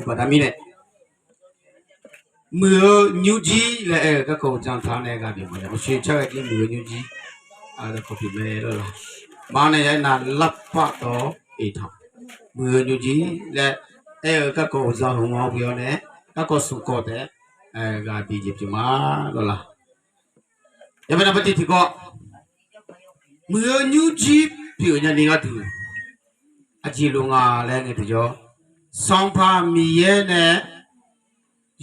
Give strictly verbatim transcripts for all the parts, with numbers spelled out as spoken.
Baqda mirnae, muiq-eu nymrjir laer aer-eu garkawv uqdzan taq-awr nae ghaq bif ma. Maqshoe car ghae jir muiq-eu nymrjir, kawqpyeuf mae lawr la. Baq nae ya aernar, larpar dawr eqtanq, muiq-eu nymrjir laer aer-eu garkawv uqdzan hmq-anr ghoe-awr nae, garkawv smq kawv taef-aer ghaq bif jeq pyeuf ma lawr la. Yawbae naqba tiq tiqkawv, muiq-eu nymrjir pyeuf-eu nyani gharduq, aqjeq lof nga laer ngae tiqjawr, Sanqpaq Miqyaer nae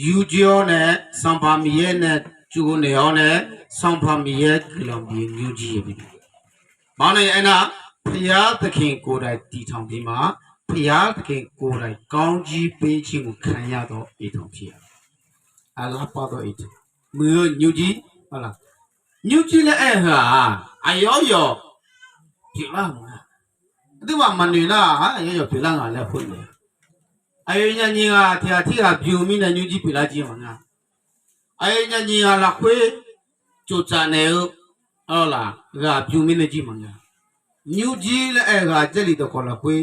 yurjoe-awr nae, Sanqpaq Miqyaer nae tsovnaeq-awr nae, Sanqpaq Miqyaer guiqlanq bif-eu nymrjir-eu mae. Baq nae ya aernar, พระเยซูคริสต์ကိုယ်တိုင် တည်ထောင်ပြီးမှ, พระเยซูคริสต์ကိုယ်တိုင် ကောင်းကြီးပေးခြင်းကို ခံရသော အိမ်ထောင်ဖြစ်ရမယ်. Larpar dawr eqtanq, muiq-eu nymrjir, nymrjir laer aer-eu heu-aq, aqyawf yawf pyeuflar-euq maqnga. Aqduimaf maqnoeq nar-aq, aqyawf yawf pyeuflar nga laer khoer nae, aqyawf nyani ghaq tiq ghaq tirghaq bym-eu mirnae nymrjir pyeuflar jir maqnga. Aqyawf nyani ghaq lafkhoer tsoftsaf naeq-eu laf ghaq bym mirnae jir maqnga. Nymrjir laer aer-eu ghaq Jarlif dawqkawq lafkhoer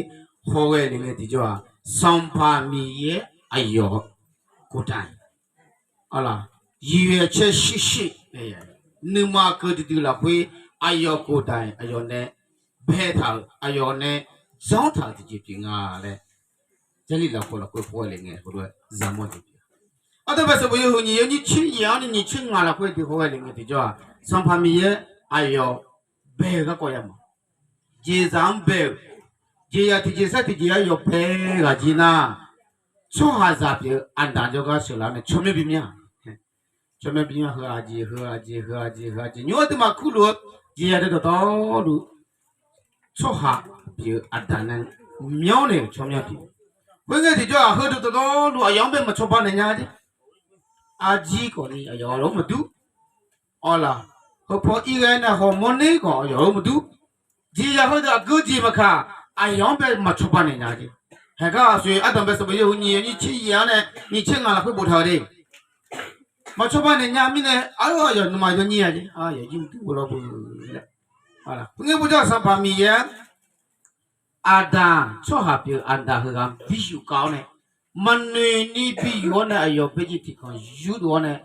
hawghae le ngae tiqjawr-aq, Sanqpaq Miqyaer aqyawf ကိုယ်တိုင် ရည်ရွယ်ချက်ရှိရှိ, nuima keuv duidui lafkhoer aqyawf ကိုယ်တိုင် aqyawf nae baetaq-euq, aqyawf nae janrtaq-euq tiqjeq pyeuf nga laer, Jarlif lafkawq lafkhoer hawghae le ngae, heulof-aer zaqmawr jeq pyeuf. Ardanqbae sanqbof yawhuiq nyiq yawnyir tser yaf-anr nae nyiq tser ngaq lafkhoer tiq hawghae le ngae tiqjawr-aq, Sanqpaq Miqyaer aqyawf bae-eu garkawv yamawf. Jeqzaq-anr bae-euq, jeqzaq tiqjeq sar tiqjeq-aer yawf bae ghaq jir nar, tsawrhaqzaq pyeuf-eu Aqdaq jawrgar sheuqlaf-awr nae tsawrmyanr bimyanr-aq, tsawrmyanr bimyanr heu aqjeq heu aqjeq heu aqjeq heu aqjeq nymr-aer duimaf kurluf-eu jeqzaq deuq dawqtawvluf, tsawrhaq pyeuf-eu Aqdaq nae myanrnaeq-euq tsawrmyanr pyeuf. Khoerngae tiqjawr-aq, heudeuq dawqtawvluf aqyawf-anr bae maqcawba naeq nya-a jeq. Arjir khawfni aqyawf-anr maqdur. Awq laf, heupaw irghae nae hawmawr ner khawf aqyawf-anr maqdur. Jeqzaq heudeuq aqgeu jeq maqkaq, aqyawf-anr bae maqcawba naeq nya-a jeq. Haeqgar aqsur ardanqbae sanqbof yawhuiq nyiq yawnyir tser yaf-anr nae nyiq tser ngaq lafkhoer boftaq-euq de. Maqcawba naeq nya mirnae, aqyawf nuima yawnyir-a jeq, aqyawf jir mqdur lawr beu laer. Khoerngae bawjawr-aq Sanqpaq Miqyaer-anr Aqdaq, tsawrhaq pyeuf-eu Aqdaq heughaq bi yufkav-awr nae, maqnoeq ni bi yuf-awr nae aqyawf bae jeq tiqkanq yurdov-awr nae,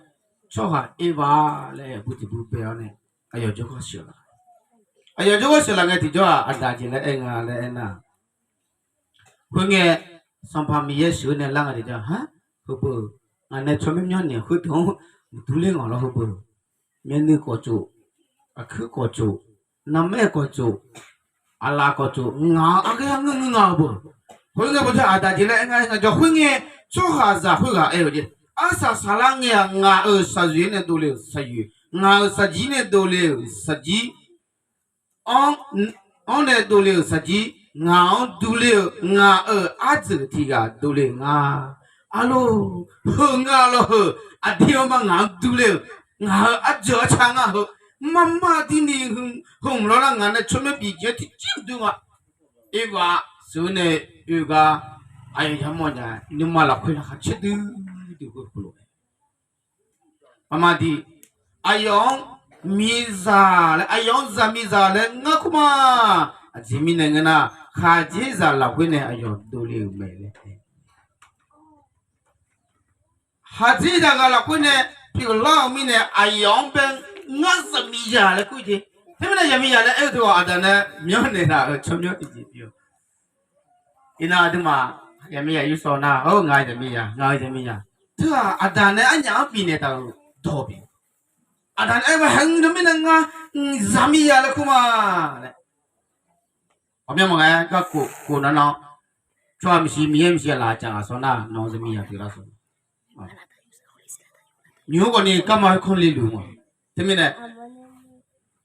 tsawrhaq Erva laer butiq bur bae-awr nae, aqyawf jawrgar sheuqlaf. Aqyawf jawrgar sheuqlaf ngae tiqjawr-aq, Aqdaq jeq laer aer nga laer aernar, khoerngae Sanqpaq Miqyaer sheuq-eu nae lar nga tiqjawr, ha, heubeu, ngaq nae tsawrmyanr myanrnaeq khoerdeuq-anr maqdur ler ngaq lawr heubeu. Myavnuiv khawf tsof, aqkuir khawf tsof, narmaer khawf tsof, aqlaf khawf tsof, ngaq-euq arghaer arngeur ngeur nga-eu beu. Khoerngae bawjawr Aqdaq jeq laer aer nga aer nga jawr khoerngae, tsawrhaqzaq khoerghaq aer-eu jeq, arsaq saqlar ngae-aq, ngaq-euq shaqyoeq nae dovle-euq shaqyoeq, ngaq-euq shaqjir nae dovle-euq shaqjir, anr nae dovle-euq shaqjir, ngaq-anr durler-eu ngaq-euq arjeuq tiq ghaq dovle-eu nga. Arlor, heu nga lawr heu, aqdir-anr ma ngaq-anr durler-eu, ngaq-euq arjeuq arca nga heu, marmar dirni heu hmq lawrlar ngaq nae tsawrmyanr bif jeq-anr tiqjir dur nga. Erva sheuq-eu nae oe gar, aqyawf yamawr nya, nuima lafkhoer laqkhaq caerdui dui khoer khoerlof-aer Armadi, aqyawf-anr miqzaq laer, aqyawf-anr zaqmiqzaq laer ngar kur ma. Aqjeq mirnae ngeur nar, khaqdzerzaq lafkhoer nae aqyawf dovle-euq mae laer. Khaqdzerzaq ghaq lafkhoer nae pyeuflar-euq mirnae, aqyawf-anr bae ngar zaqmiqzaq laer kur jeq. Teumirnae zaqmiqzaq laer aer-eu teu-aq, Aqdaq nae myanrnaeq taq-euq tsawrmyanr tiqjeq pyeuf-eu. Iqnan aqduimaf zaqmiqzaq yursaw nar, hawr ngaq-eu zaqmiqzaq, ngaq-euq zaqmiqzaq. Teu-aq, Aqdaq nae arnyaf-anr bifnaeq taq-euq dawq pyeuf. Aqdaq nae aer-eu haeq-eu mirnae ngar zaqmiqzaq laer kur ma laer. Ghawqmyanr maqnga-aer garkawv khof nan nan, tsawrhaq maqsiq Miqyaer maqsiq laf caq ghaq saw nar, nawq-eu zaqmiqzaq pyeuflar saw. Nymq-mr khawfni garma khoerkanr leluf ma. Teumirnae,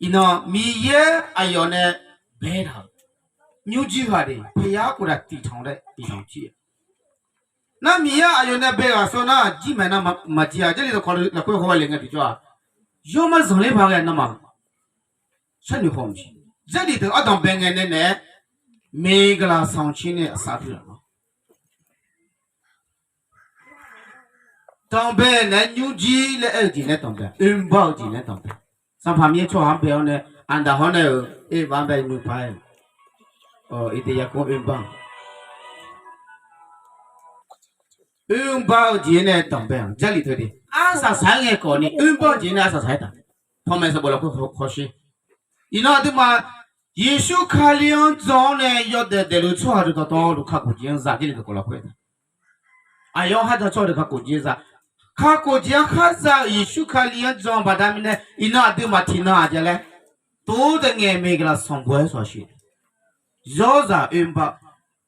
iqnan Miqyaer aqyawf nae baetaq-euq nymrjir ghaq de, พระเยซูကိုယ်တိုင် တည်ထောင်တဲ့ အိမ်ထောင်ဖြစ်ရမယ်. Nar Miqyaer aqyawf nae bae ghaq saw nar, jir maeq nar maqjir-a. Jarlif dawqkawq lafkhoer haw-aer le ngae tiqjawr-aq, yawr mar zanqler paq ghae navmaqtser sharnoeq haw maqsiq. Jarlif deuq ardanq bae ngae nae naeq-aer, မင်္ဂလာဆောင်ခြင်း nae aqsar puiq laf-awr, danqbae naeq-aer nymrjir laer aer-eu jeq nae danqbae, oerbar-eu jeq nae danqbae. Sanqpaq Miqyaer tsawrhaq-anr bae-awr nae, Aqdaq hawr nae-euq Erva-anr bae nymr par-aer, Eqdeq yarkmr oerbar-eu. oermr bar-eu jeq nae danqbae-anr Jarlif teu de. Arsaq saq-aer ngae khawf ni oermr bar-eu jeq nae arsaq saq-aer taq. Panmaeq sanqbof lafkhoer hawsher. Iqnan aqduimaf Yeqsur Kali-anr jan-awr nae yawdaef daefluf tsawrhaq deuq dawqtawvluf kakhof jeq-anr za Jarlif dawqkawq lafkhoer-a. Aqyawf-anr kharjan tsawrhaq deuq kakhof jeq-anr za. Kakhof jeq-anr kharza-euq Yeqsur Kali-anr jan baqda mirnae iqnan aqduimaf tiqnan aqjeq laer tov-aer taef ngaeq maeqgaq laf sanqbof-aer sawq shir. Zawrzaq oermr bar,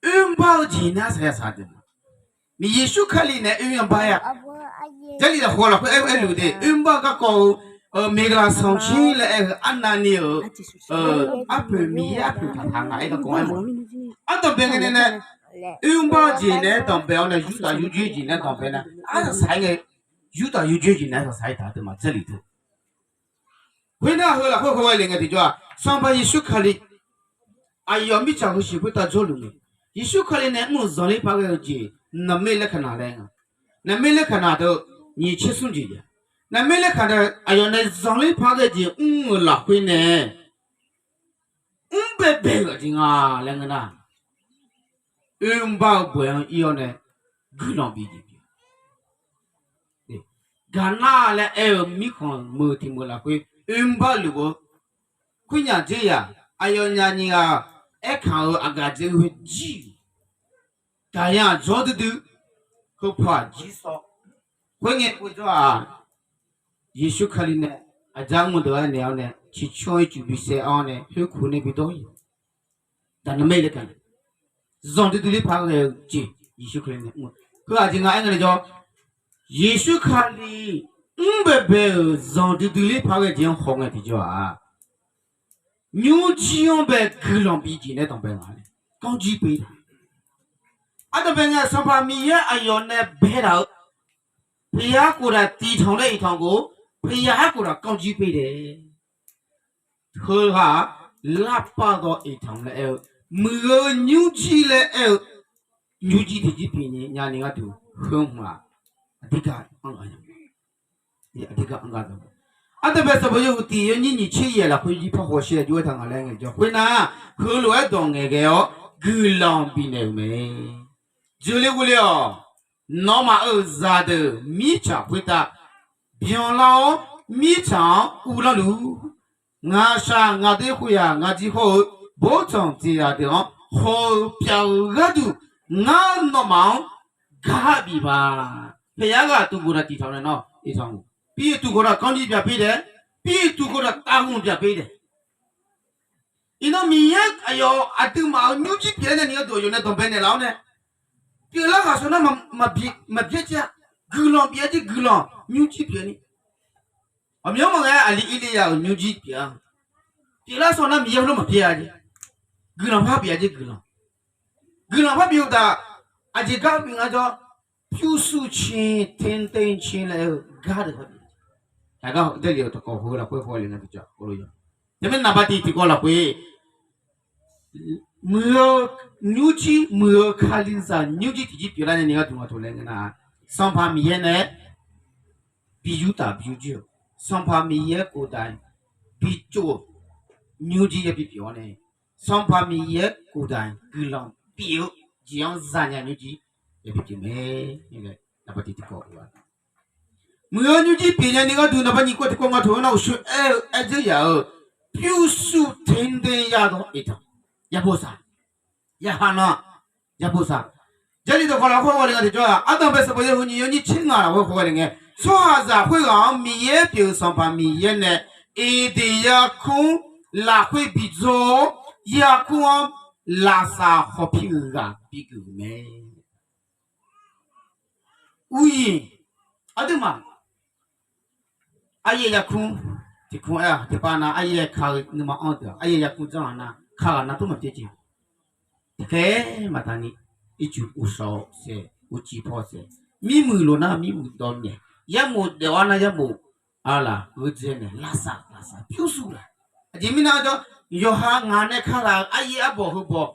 oermr bar-eu jeq nae arsaq yasaq deuq ma. Miqyaer Yeqsur Kali nae oermr-anr bar-aer-a. Jarlif dawqkawq lafkhoer aer-eu aerluf de, oermr bar-eu garkawv-eu maeqgaq laf sanqbof shir laer aer-eu arnavni-euq arpoeq Miqyaer arpoeq taqtaq nga aer garkawv aer-eu. Ardanqbae ngae nae nae oermr bar-eu jeq nae aer danqbae-awr nae Yurtaf yurjoer jeq nae aer danqbae nae arsaq saq-aer ngae, Yurtaf yurjoer jeq nae arsaq saq-aer taq aqduimaf Jarlif teu. Khoernar heu lafkhoer hawghae le ngae tiqjawr-aq Sanqpaq Yeqsur Kali aqyawf mirtsaq heusiq khoertav jawrluf mae. Yeqsur Kali nae mr-euq zanqler paq ghae-eu jeq naqmer laer kaq naq laer nga. Naqmer laer kaq naq deuq nyiq tser smr jeq jav. Naqmer laer kaq naq aqyawf nae zanqler paq ghae jeq mr-euq lafkhoer nae mr baebae-euq ghaq jeq nga laer ngeur nar, oermr bar-eu boeq-anr ir-awr nae guiqlanq bif jeq pyeuf. Gaqnar laer aer-eu mirkhanq meuq tiq meuq lafkhoer oermr bar luf-eu khoernyaf dzerzaq aqyawfnyaf nyiq ghaq aerkaq-euq aqgaf dzer-eu jir-euq gaqyan aqdzawr duidui heupaw aqjir sawr. Khoerngae uqdzawr-aq, Yeqsur Kali nae aqdzar mr deuq-aer naeq-awr nae ciqcur-anr ircuf bisaev-awr nae khoerkuq nae bidawr-ir. Daqnaqmer le kaq zanqdui dui ler paq ghae-eu jeq Yeqsur Kali nae mr-eu heu aqjeq nga aer nga le jawr. Yeqsur Kali mr baebae-euq zanqdui dui ler paq ghae jeq-anr haw ngae tiqjawr-aq, nymrjir-anr bae guiqlanq bif jeq nae danqbae nga le. Kanrjir pyeuf-ir taq. Ardanqbae ngae Sanqpaq Miqyaer aqyawf nae baetaq-eu pyaer khofdaq tiqtanq laer iqtanq gor, pyaer khofdaq kanrjir pyeuf dae. Heughaq-aq, larpar dawv iqtanq laer aer-eu, muiq-eu nymrjir laer aer-eu, nymrjir tiqjir pyeuf nya ni gharduq heu hmq-aq, aqdirgar anr nya. Aqdirgar anr gar da. Ardanqbae sanqbof yawhuiq tiq yawnyir nyiq tser yaeq lafkhoer jir par hawsher-aer jov-aer taq nga laer ngae jawr. Khoernar, heulof-aer dawq ngaeqghae-awr guiqlanq bifnaeq-euq mae. Jeuqle ghovle-awq. Nawmaf-euq zaqdeuq mirtsaq khoertav byanlar-awr, mirtsaq-anr uvlanr luf-ur. Ngaqshaq ngaqder khoeryaq ngaq jir hawr-eu boftsanq jeqzaq deuq-anr haw-eu pyaf-eu gharduq, ngar nawmaf-anr gar bif ma. Pyaer ghaq tuvghof daq tiqtanq nae nawr, iqtanq, pir-eu tuvghof daq kanrjir byaq pir dae, pir-eu tuvghof daq tavhmq byaq pir dae. Iqnan Miqyaer aqyawf aqduimaf-euq nymrjir pyeuf-aer nae ni gharduq aqyawf nae danqbae naeqlaf-awr nae, pyeuflar ghaq sawr nar maqbyaer jir-a. Guiqlanq bif-aer jir guiqlanq nymrjir pyeuf ni. Aqmyanluf maqghae aqli irlif ya-euq nymrjir pyeuf-a. Pyeuflar sawr nar Miqyaer heulof maqpyaer-a jeq. Guiqlanq par bif-a jeq guiqlanq. Guiqlanq par bif-eu taf, aqjeq gar bif nga jawr, pyurshuv cin tender cin laer-eu gar deuq par bif. Aqgar Jarlif-euq dawqkawq heu lafkhoer haw le nga tiqjawr. Teumirnae naqba tiq tiqkawv lafkhoer muiq-eu nymrjir, muiq-eu Kalizaq nymrjir tiqjir pyeuflar nae ni gharduq ngaq taq laer ngeur nar-aq, Sanqpaq Miqyaer nae bi yurtaf bi yurjir-eu, Sanqpaq Miqyaer khofdaq-iq bi tsov-eu nymrjir yabi pyeuf-awr nae, Sanqpaq Miqyaer khofdaq-iq guiqlanq bif-eu jeq-anr zanya nymrjir yabi pyeuf mae. Naqba tiq tiqkawv muiq-eu nymrjir pyeuf nya ni gharduq naqba nyiq kawv tiqkawv ngaq taq-eu nar uqshoe aer-eu aer dzeur yaf-euq pyurshuv tender yadawr iqtaq, yabof saq, yaqha nan, yabof saq. Jarlif dawqkawq lafkhoer haw le nga tiqjawr-aq, ardanqbae sanqbof yawhuiq nyiq yawnyir tser ngaq lafkhoer haw le ngae, tsawrhaqzaq khoerghaq-anr Miqyaer pyeuf-eu Sanqpaq Miqyaer nae Eqdeq yarkmr lafkhoer bi dzawr-awr, yarkmr-anr lafsaf hawpir-euq ghaq bigeuf-euq mae. Uiq, aqduimaf, aryaer yarkmr tiqkmr aer-aq, tiqpav nav aryaer ka-eu nuima anr-eu deuq-aq, aryaer yarkmr janr-aq nar, ka ghaq nav tmr maqpyaer jeq. Tiqkhaer maqtaq ni, ircuf uqshawq saeq, uqcif paw saeq, mirmuiq lof nar mirmuiq dawv naeq, yarmof daef-awr nar yarmof arlaq gheudzae naeq, lafsaf lafsaf pyurshuv laf. Aqjeq mirnae jawr, yawqha ngaq nae kalizaq-euq aryaer arbawq heubawq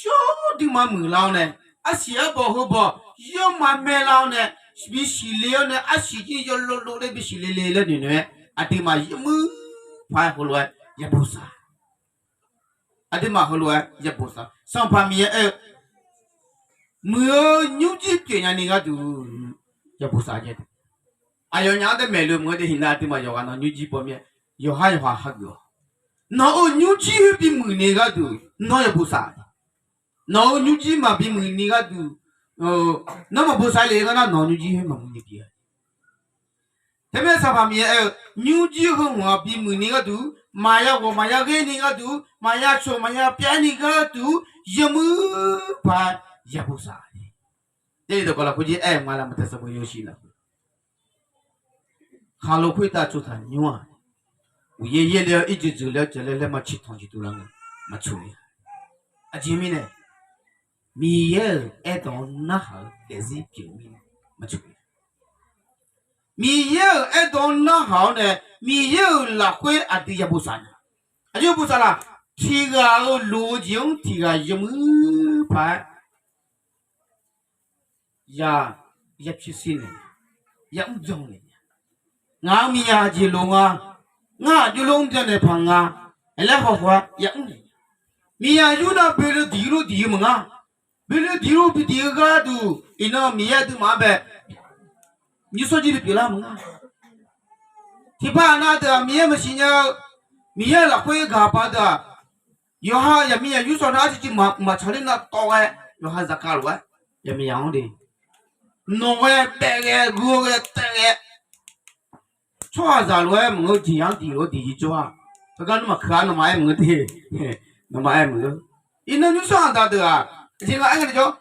yawduima muiqlar-awr nae, arsiq arbawq heubawq yawma maelar-awr nae, bisiq le-awr nae, arsiq jir yawlov lov laer bisiq le le laer noeqnoeq-aer, aqduimaf yawmuiq paq-aer heulof-aer yabof saq. Aqduimaf heulof-aer yabof saq. Sanqpaq Miqyaer aer-eu, muiq-eu nymrjir pyeufnya ni gharduq yabof saf jae. Aqyawfnyaf-anr daef maeqle-eu meuq-anr de, iqnan aqduimaf yawqghaq nawq nymrjir baw mir-aer, yawqhar yawqha hageuf-awq. Nawq-euq nymrjir khoer bimuiq ni gharduq nawr yabof saf. Nawq-euq nymrjir maqbi muiq ni gharduq, nawr maqbof saf le-eu gar nar, nawq-euq nymrjir khoer maqmuiq ni pyeuf-a. Teumirnae Sanqpaq Miqyaer aer-eu, nymrjir heu hmq-aq bimuiq ni gharduq, maqya ghawq maqya ghaer ni gharduq, maqya coq maqya pyav ni gharduq, yawmuiq paq-aer yabof saf. Jarlif dawqkawq lafkhoer jir aer-eu ma laer, Maqtaeq sanqbof yawshuif lafkhoer, khaqlo khoertav tsovtaq nymr-aq, uqyaer yaerle-awr irjeuq jeuqle-awr jaqlaer laer maciq tanq jeq dovlar ngae maqtsoeq-a. Aqjeq mirnae, Miqyaer-euq aerdawq-anr narhaq-eu daefzir pyeuf-eu mirnae maqtsoeq-a. Miqyaer-euq aerdawq-anr narhaq-awr nae, Miqyaer-euq lafkhoer aqdui yabof saf nya. Aqjeq bof saf laf, tiq ghaq-euq loq-eu jeq-anr tiq ghaq yawmuiq paq-aer ya, ya pyurshuir naeq, ya mrbyan naeq. Ngaq-euq miqyaq jeq loq nga, ngar aqjox lof mrbyan naeq paq nga, laer hawkhof-aer ya mr naeq. Miqyaq yur nar boelof diq lof diq-eu maqngar. Boelof diq lof bi diq-eu gharduq, iqnan Miqyaer aqduimaf-anr bae nymrsanr jir bipyeuf lar maqngar. Tiqpav aqnav deuq-aq Miqyaer maqsiq nya-eu, Miqyaer-euq lafkhoer gaq paq deuq-aq, yawqha yaqmiqyaq yursaw nar arciv civ maqtsaq ler nar tawv ghae, yawqha zaqkhav lof-aer yaqmiqyaq-anr de nawq ghae baef ghae gheu ghae taev ghae, tsawrhaqzaq lof-aer maqngeur, jeq-anr diq lof-aer diq jir jawr-a. Heugar nmr maqkeuv-a, nawmaf aer maqngeur de. Nawmaf aer maqngeur. Iqnan nymrsanr aqda deuq-aq, jeq nga aer ngae jawr,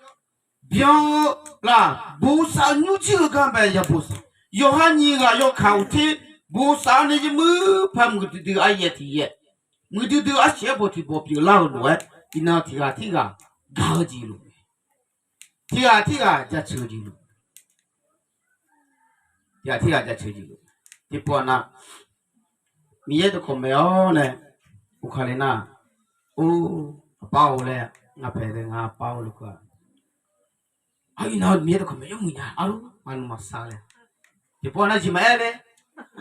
byan-eu laf, bof saf-eu nymrjir-eu gar bae yabof saf. Yawqha nyiq ghaq yawkaq uqter bof saf-awr nae yawmuiq paq muiqdui dui aryaev tiq yaev, muiqdui dui arsiq aerbaw tiq baw pyeuflar-euq lof-aer, iqnan tiq ghaq tirghaq gaq-eu jeq lof-aer, tiq ghaq tirghaq jaceuq-eu jeq lof-aer, tiq ghaq tirghaq jaceuq-eu jeq lof-aer, tiqpov-aq nar, Miqyaer dawqkawq maeq-awr nae, uqkaq le nar, or, aqpar-or laer, ngaq paeq laer ngar aqpar-or lukhoer-aq, aqyuif nar Miqyaer dawqkawq maeq yawmuiq nya arlor, ngaq nuima sar laer, tiqpov nar jeq maqaer le,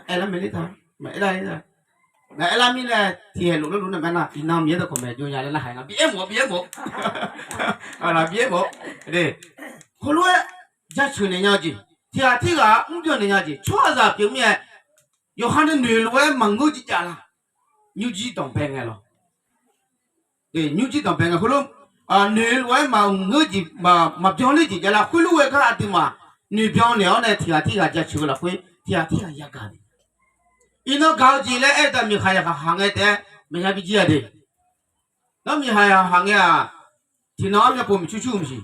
aerlar maeq ler ta, maqaer lar ler ta, maqaer lar mirnae tiqhaeq lof lof luf nae maqaer nar, iqnan Miqyaer dawqkawq maeq jov nya laer narhaq nga, bi aer mawf-awr bi aer mawf-awr, bi aer mawf-awr, heulof-aer jaceuq naeq nya-eu jeq, tiq ghaq tirghaq mrbyan naeq nya-eu jeq, tsawrhaqzaq pyeuf mir-aer, yawqha nae noeq lof-aer maqngeur jeq jav la, nymrjir danqbae ngae lawr. Nymrjir danqbae ngae khoerlof, noeq lof-aer maqngeur jeq, maqbyan ler jeq jav la, khoerlof-aer gar aqduimaf noeqbyan naeq-awr nae tiq ghaq tirghaq jaceuq-eu lafkhoer tiq ghaq tirghaq yagaq naeq. Iqnan gaq-eu jeq laer aer-eu taf, miqkhaq yaqkhaq khaq ngae taef-aer maqya bi jir-a de. Nawr miqkhaq yaqkhaq khaq ngae-aq, tiqnan-anr myavpov miqcur cur-eu maqsiq.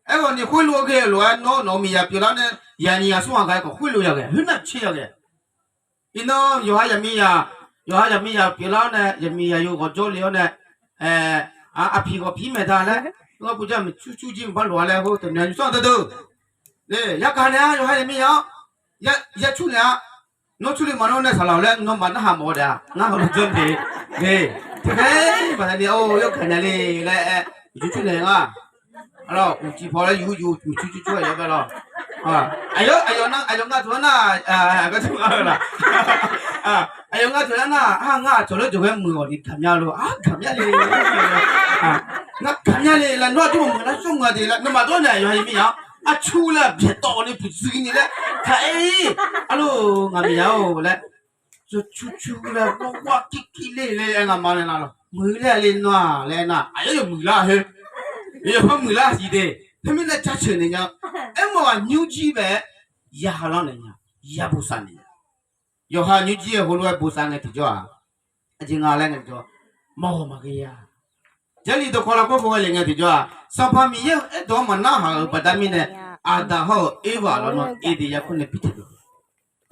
Aerkhawf ni khoerlof-aer ghae-eu lof-aer nawr nawq-eu miqyaq pyeuflar nae, yaqnyiq yaqsmr ghaq gaq-aer khawf khoerlof yaghae, khoernav tser yaghae. Iqnan yawqha yaqmiqyaq, yawqha yaqmiqyaq pyeuflar-awr nae, yaqmiqyaq yawghawq jawrle-awr nae, aqpiq ghawqpiq maeq da laer, ngar pujan miqcur cur jir maqbar loq-a laer, hawr-eu taef nae nymrsanr deuq deuq, yagaq naeq-a, yawqha yaqmiqyaq-anr yacur naeq-a. Nawr curle maqnawr nae saqlaq-awq laer nawmaf narhaq mawf-eu taef-a. Ngar hawluf janr de. Tiqkhaer baqdanae-or, yawgaq nya le laer aer, uqcur cur naeq nga. Arlawr, uqcif paw laer yuf yuf uqcur cur cur-aer yawbae lawr. Aqyawf, aqyawf nar, aqyawf nga taq-aer nar, aqgar taq-aer laf. Aqyawf nga taq-aer nar, ngar aqcawq laer jawqghae muiq-awq ni gaqmya lof, ar gaqmya le. Ngar gaqmya le laer nawr aqjox maqmuiq nar shawr nga de laer nawmaf dawr nae yawqha yaqmiqyaq-anr aqcur laer byaeq tawv ni buqdzuini laer taq-aer-ir. Arlawr, ngaq miqyaq-or laer, yawcur cur laer, gawrgawr kirkir le laer aer nga ma laer nar lawr, muiq laer le nawr-aq laer aer nar, aqyawf yawmuiq lar khoer, yawqha muiq lar siq de. Khoermirnae jaceuq naeq nya, aermawf-aq nymrjir bae-aer yalar naeq nya, yabof saf naeq nya. Yawqha nymrjir-aer heulof-aer bof saf ngae tiqjawr-aq, aqjeq nga laer ngae tiqjawr, maqghawq maqghae-a. Jarlif dawqkawq lafkhoer bof ghae le ngae tiqjawr-aq, Sanqpaq Miqyaer-euq aerdawq-anr maqnarhaq-euq baqda mirnae, Aqdaq hawr-eu Ervaq lawr nawr Eqdeq yarkmr nae bi taedov-eu.